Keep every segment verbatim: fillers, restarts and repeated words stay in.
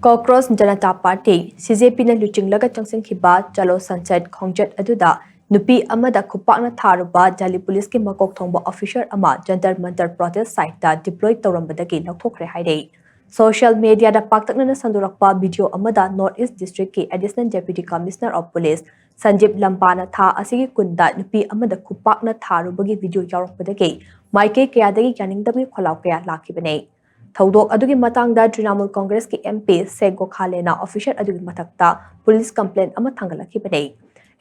Cockroach Janata Party, C J P ꯅ ꯂꯨꯆꯤꯡꯂꯒ ꯆꯪꯁꯤꯟꯈꯤꯕ ꯆꯂꯣ ꯁꯟꯁꯠ ꯈꯣꯡꯆꯠ ꯑꯗꯨꯗ ꯅꯨꯄꯤ ꯑꯃꯗ ꯈꯨꯄꯥꯛꯅ ꯊꯥꯔꯨꯕ ꯗꯦꯜꯂꯤ ꯄꯨꯂꯤꯁꯀꯤ ꯃꯀꯣꯛ ꯊꯣꯡꯕ ꯑꯣꯐꯤꯁꯔ ꯑꯃ ꯖꯟꯇꯔ ꯃꯟꯇꯔ ꯄ꯭ꯔꯣꯇꯦꯁ ꯁꯥꯏꯠꯇ ꯗꯤꯄ꯭ꯂꯣꯏ ꯇꯧꯔꯝꯕꯗꯒꯤ ꯂꯧꯊꯣꯛꯈ꯭ꯔꯦ ꯍꯥꯏꯔꯦ꯫ ꯁꯣꯁꯤꯌꯦꯜ ꯃꯦꯗꯤꯌꯥꯗ ꯄꯥꯛꯇꯛꯅꯅ ꯁꯟꯗꯣꯔꯛꯄ ꯚꯤꯗꯤꯑꯣ ꯑꯃꯗ ꯅꯣꯔꯠ ꯏꯁ ꯗꯤꯁꯇ꯭ꯔꯤꯛꯀꯤ additional deputy commissioner of police Sandeep ꯂꯝꯕꯥꯅ ꯊꯥ ꯑꯁꯤꯒꯤ ꯀꯨꯟꯗ ꯅꯨꯄꯤ ꯑꯃꯗ ꯈꯨꯄꯥꯛꯅ ꯊꯥꯔꯨꯕꯒꯤ ꯚꯤꯗꯤꯑꯣ ꯌꯥꯎꯔꯛꯄꯗꯒꯤ ꯃꯥꯏꯀꯩ ꯀꯌꯥꯗꯒꯤ ꯌꯥꯅꯤꯡꯗꯕꯒꯤ ꯈꯣꯜꯂꯥꯎ ꯀꯌꯥ ꯂꯥꯛꯈꯤꯕꯅꯦ꯫ ꯊꯧꯗꯣꯛ ꯑꯗꯨꯒꯤ ꯃꯇꯥꯡꯗ ꯇ꯭ꯔꯤꯅꯥꯃꯨꯜ ꯀꯣꯡꯒ꯭ꯔꯦꯁꯀꯤ ꯑꯦꯝ ꯄꯤ ꯁꯦꯛ ꯒꯣꯈꯥꯂꯦꯅ ꯑꯣꯐꯤꯁꯔ ꯑꯗꯨꯒꯤ ꯃꯊꯛꯇ ꯄꯨꯂꯤꯁ ꯀꯝꯄ꯭ꯂꯦꯟ ꯑꯃ ꯊꯥꯡꯒꯠꯂꯛꯈꯤꯕꯅꯦ꯫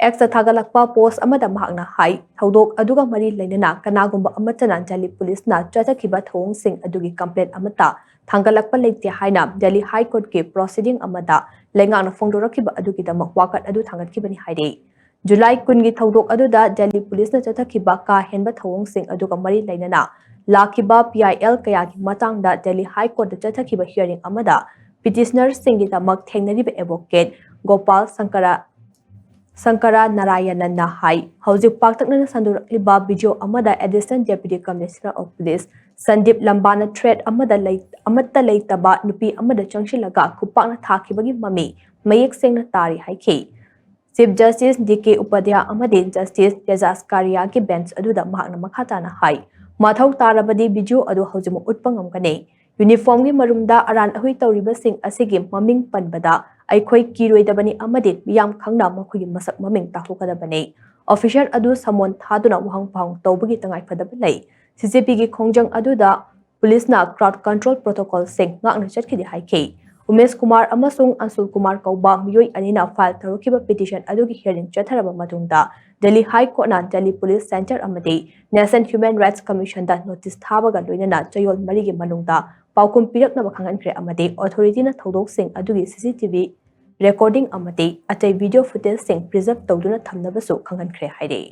ꯑꯦꯛꯁꯇ ꯊꯥꯒꯠꯂꯛꯄ ꯄꯣꯁ ꯑꯃꯗ ꯃꯍꯥꯛꯅ ꯍꯥꯏ, ꯊꯧꯗꯣꯛ ꯑꯗꯨꯒ ꯃꯔꯤ ꯂꯩꯅꯅ ꯀꯅꯥꯒꯨꯝꯕ ꯑꯃꯠꯇꯅ ꯗꯦꯜꯂꯤ ꯄꯨꯂꯤꯁꯅ ꯆꯠꯊꯈꯤꯕ ꯊꯧꯑꯣꯡꯁꯤꯡ ꯑꯗꯨꯒꯤ ꯀꯝꯄ꯭ꯂꯦꯟ ꯑꯃꯠꯇ ꯊꯥꯡꯒꯠꯂꯛꯄ ꯂꯩꯇꯦ ꯍꯥꯏꯅ ꯗꯦꯜꯂꯤ ꯍꯥꯏ ꯀꯣꯔꯠꯀꯤ ꯄ꯭ꯔꯣꯁꯤꯗꯤꯡ ꯑꯃꯗ ꯂꯩꯉꯥꯛꯅ ꯐꯣꯡꯗꯣꯔꯛꯈꯤꯕ ꯑꯗꯨꯒꯤꯗꯃꯛ ꯋꯥꯀꯠ ꯑꯗꯨ ꯊꯥꯡꯒꯠꯈꯤꯕꯅꯤ ꯍꯥꯏꯔꯤ꯫ ꯖꯨꯂꯥꯏ ꯀꯨꯟꯒꯤ ꯊꯧꯗꯣꯛ ꯑꯗꯨꯗ ꯗꯦꯜꯂꯤ ꯄꯨꯂꯤꯁꯅ ꯆꯠꯊꯈꯤꯕ ꯀꯥ ꯍꯦꯟꯕ ꯊꯧꯑꯣꯡꯁꯤꯡ ꯑꯗꯨꯒ ꯃꯔꯤ ꯂꯩꯅꯅ ꯂꯥꯛꯈꯤꯕ ꯄꯤ ꯑꯥꯏ ꯑꯦꯜ ꯀꯌꯥꯒꯤ ꯃꯇꯥꯡꯗ ꯗꯦꯜꯂꯤ ꯍꯥꯏ ꯀꯣꯔꯠꯇ ꯆꯠꯊꯈꯤꯕ ꯍꯤꯌꯔꯤꯡ ꯑꯃꯗ ꯄꯤꯇꯤꯁꯅꯔꯁꯤꯡꯒꯤꯗꯃꯛ ꯊꯦꯡꯅꯔꯤꯕ ꯑꯦꯗꯚꯣꯀꯦꯠ ꯒꯣꯄꯥꯜ ꯁꯪꯀꯔꯥ ꯁꯪꯀꯔꯥ ꯅꯥꯔꯥꯌꯅꯟꯅ ꯍꯥꯏ, ꯍꯧꯖꯤꯛ ꯄꯥꯛꯇꯛꯅꯅ ꯁꯟꯗꯣꯔꯛꯂꯤꯕ ꯚꯤꯗꯤꯑꯣ ꯑꯃꯗ additional deputy commissioner of police Sandeep ꯂꯝꯕꯥꯅ ꯊ꯭ꯔꯦꯠ ꯑꯃꯗ ꯂꯩ-, ꯑꯃꯠꯇ ꯂꯩꯇꯕ ꯅꯨꯄꯤ ꯑꯃꯗ ꯆꯪꯁꯤꯜꯂꯒ ꯈꯨꯄꯥꯛꯅ ꯊꯥꯈꯤꯕꯒꯤ ꯃꯃꯤ ꯃꯌꯦꯛ ꯁꯦꯡꯅ ꯇꯥꯔꯤ ꯍꯥꯏꯈꯤ꯫ ꯆꯤꯐ ꯖꯁꯇꯤꯁ ꯗꯤ ꯀꯦ ꯎꯄꯥꯙ꯭ꯌꯥ ꯑꯃꯗꯤ ꯖꯁꯇꯤꯁ ꯇꯦꯖꯥꯁ ꯀꯥꯔꯤꯌꯥꯒꯤ ꯕꯦꯟꯆ ꯑꯗꯨꯗ ꯃꯍꯥꯛꯅ ꯃꯈꯥ ꯇꯥꯅ ꯍꯥꯏ, ꯃꯊꯧ ꯇꯥꯔꯕꯗꯤ ꯚꯤꯗꯤꯑꯣ ꯑꯗꯨ ꯍꯧꯖꯤꯛꯃꯛ ꯎꯠꯄ ꯉꯝꯒꯅꯤ꯫ ꯌꯨꯅꯤꯐꯣꯔꯝꯒꯤ ꯃꯔꯨꯝꯗ ꯑꯔꯥꯟ ꯑꯍꯨꯏ ꯇꯧꯔꯤꯕꯁꯤꯡ ꯑꯁꯤꯒꯤ ꯃꯃꯤꯡ ꯄꯟꯕꯗ ꯑꯩꯈꯣꯏ ꯀꯤꯔꯣꯏꯗꯕꯅꯤ ꯑꯃꯗꯤ ꯃꯤꯌꯥꯝ ꯈꯪꯅ ꯃꯈꯣꯏꯒꯤ ꯃꯁꯛ ꯃꯃꯤꯡ ꯇꯥꯛꯊꯣꯛꯀꯗꯕꯅꯤ꯫ ꯑꯣꯐꯤꯁꯔ ꯑꯗꯨ ꯁꯃꯣꯟ ꯊꯥꯗꯨꯅ ꯋꯥꯍꯪ ꯄꯥꯎꯍꯪ ꯇꯧꯕꯒꯤ ꯇꯉꯥꯏꯐꯗꯕ ꯂꯩ꯫ ꯁꯤ ꯖꯦ ꯄꯤꯒꯤ ꯈꯣꯡꯖꯪ ꯑꯗꯨꯗ ꯄꯨꯂꯤꯁꯅ ꯀ꯭ꯔꯥꯎꯗ ꯀꯟꯇ꯭ꯔꯣꯜ ꯄ꯭ꯔꯣꯇꯣꯀꯣꯜꯁꯤꯡ ꯉꯥꯛꯅ ꯆꯠꯈꯤꯗꯦ ꯍꯥꯏꯈꯤ꯫ ꯎꯃꯦꯁ ꯀꯨꯃꯥꯔ ꯑꯃꯁꯨꯡ ꯑꯟꯁꯨꯜ ꯀꯨꯃꯥꯔ ꯀꯧꯕ ꯃꯤꯑꯣꯏ ꯑꯅꯤꯅ ꯐꯥꯏꯜ ꯇꯧꯔꯛꯈꯤꯕ ꯄꯤꯇꯤꯁꯟ ꯑꯗꯨꯒꯤ ꯍꯤꯌꯔꯤꯡ ꯆꯠꯊꯔꯕ ꯃꯇꯨꯡꯗ ꯗꯦꯜꯂꯤ ꯍꯥꯏ ꯀꯣꯔꯠꯅ ꯗꯦꯜꯂꯤ ꯄꯨꯂꯤꯁ ꯁꯦꯟꯇꯔ ꯑꯃꯗꯤ ꯅꯦꯁꯅꯦꯜ ꯍ꯭ꯌꯨꯃꯦꯟ ꯔꯥꯏꯠꯁ ꯀꯃꯤꯁꯟꯗ ꯅꯣꯇꯤꯁ ꯊꯥꯕꯒ ꯂꯣꯏꯅꯅ ꯆꯌꯣꯜ ꯃꯔꯤꯒꯤ ꯃꯅꯨꯡꯗ ꯄꯥꯎꯈꯨꯝ ꯄꯤꯔꯛꯅꯕ ꯈꯪꯍꯟꯈ꯭ꯔꯦ ꯑꯃꯗꯤ ꯑꯣꯊꯣꯔꯤꯇꯤꯅ ꯊꯧꯗꯣꯛꯁꯤꯡ ꯑꯗꯨꯒꯤ ꯁꯤ ꯁꯤ ꯇꯤ ꯚꯤ ꯔꯦꯀꯣꯔꯗꯤꯡ ꯑꯃꯗꯤ ꯑꯇꯩ ꯚꯤꯗꯤꯑꯣ ꯐꯨꯇꯦꯖꯁꯤꯡ ꯄ꯭ꯔꯤꯖꯔꯚ ꯇꯧꯗꯨꯅ ꯊꯝꯅꯕꯁꯨ ꯈꯪꯍꯟꯈ꯭ꯔꯦ ꯍꯥꯏꯔꯤ꯫